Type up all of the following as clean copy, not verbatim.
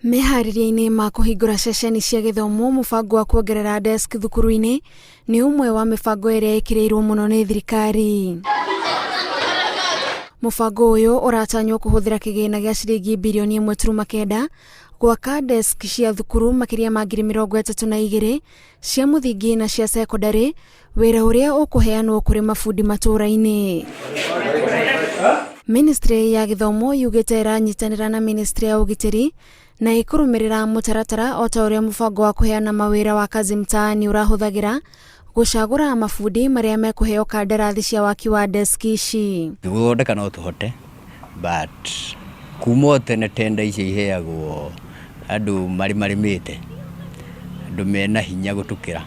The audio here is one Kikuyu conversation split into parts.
Meharĩria-inĩ ma kũhingũra ceceni cia gĩthomo, mũbango wa kuongerera desk thukuru-inĩ nĩ ũmwe wa mĩbango ĩrĩa ĩkĩrĩirwo mũno nĩ thirikari. Mũbango ũyũ ũratanywo kũhũthĩra kĩgĩna gĩa ciringi birioni 1.9 gwaka desk cia thukuru makĩria ma 32,000 cia mũthingi na cia cekondarĩ, wĩra ũrĩa ũkũheanwo kũrĩ mabundi matũũra-inĩ. Ministry ya gĩthomo yugĩte ĩranyitanĩra na ministry ya ũgitĩri na ĩkũrũmĩrĩra mũtaratara o ta ũrĩa mũbango wa kũheana mawĩra wa Kazi Mtaani ũrahũthagĩra gũcagũra mabundi marĩa mekũheo kandarathi cia waki wa deski ici. Gũthondeka no tũhote but kuma o tene tenda icio iheagwo andũ marĩ marĩmĩte, andũ mena hinya gũtũkĩra,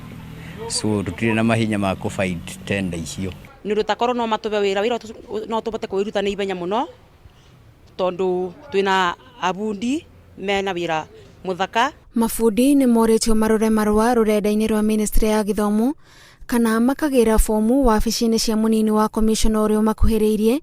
so tũtirĩ na mahinya ma kũ fight tenda icio. Nĩ ũndũ takorwo no matũhe wĩra, wĩra no tũhote kũwĩruta na ihenya mũno, tondũ twĩna abundi mena wĩra mũthaka. Mabundi nĩ morĩtio marore marũa rũrenda-inĩ rwa ministry ya gĩthomo kana makagĩra bomu wabici-inĩ cia mũnini wa commissioner ũrĩa ũmakuhĩrĩirie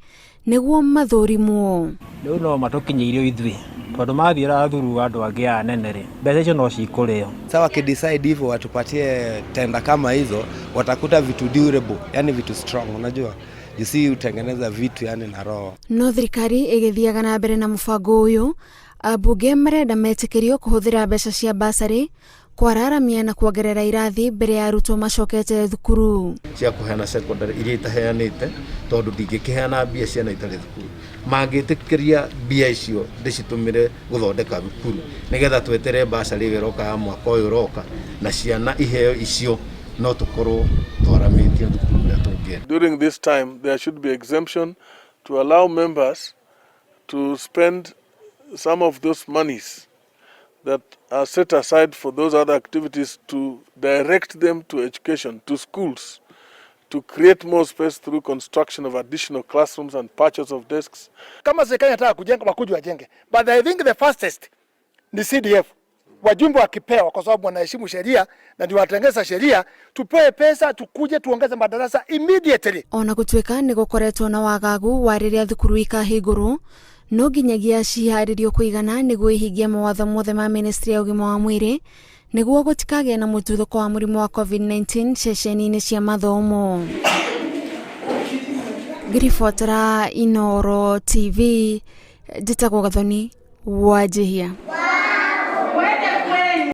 nĩguo mathũrimwo. Rĩu no matũkinyĩirio ithuĩ tondũ mathiĩra thuru andũ angĩ aya anene rĩ, mbeca icio no cikũrĩo. Sasa wakidecide hivyo watupatie tenda kama hizo, watakuta vitu durable, yani vitu strong, unajua you see utengeneza vitu yani na roho. No thirikari ĩgĩthiaga na mbere na mũbango ũyũ, ambunge marenda metĩkĩrio kũhũthĩra mbeca cia basarĩ kwararamia na kuongerera irathi mbere ya arutwo macokete thukuru. Cia kũheana secondary iria itaheanĩte, tondũ ndingĩkĩheana mbia ciana itarĩ thukuru. Mangĩtĩkĩria mbia icio ndĩcitũmĩre gũthondeka thukuru nĩgetha twetere basarĩ ĩyo ĩroka ya mwaka ũyũ ũroka na ciana iheo icio, no tũkorwo twaramĩtie thukuru ũrĩa tũngĩenda. During this time, there should be exemption to allow members to spend some of those monies that are set aside for those other activities, to direct them to education, to schools, to create more space through construction of additional classrooms and purchase of desks. Kama serikali inataka kujenga, wakuje wajenge, but I think the fastest ni CDF. Wajumbe wakipewa, kwa sababu wanaheshimu sheria na ndio watengeza sheria, tupewe pesa tukuje tuongeze madarasa immediately. Ona gũtuĩka nĩ gũkoretwo na wagagu wa rĩrĩa thukuru ikahingũrwo, no nginyagia ciharĩrio kũigana nĩguo ihingie mawatho mothe ma ministry ya ũgima wa mwĩrĩ nĩguo gũtikagĩe na mũtuthũko wa mũrimũ wa COVID-19 ceceni-inĩ cia mathomo. Ngĩribotera Inooro TV, njĩtagwo Gathoni Wanjihia.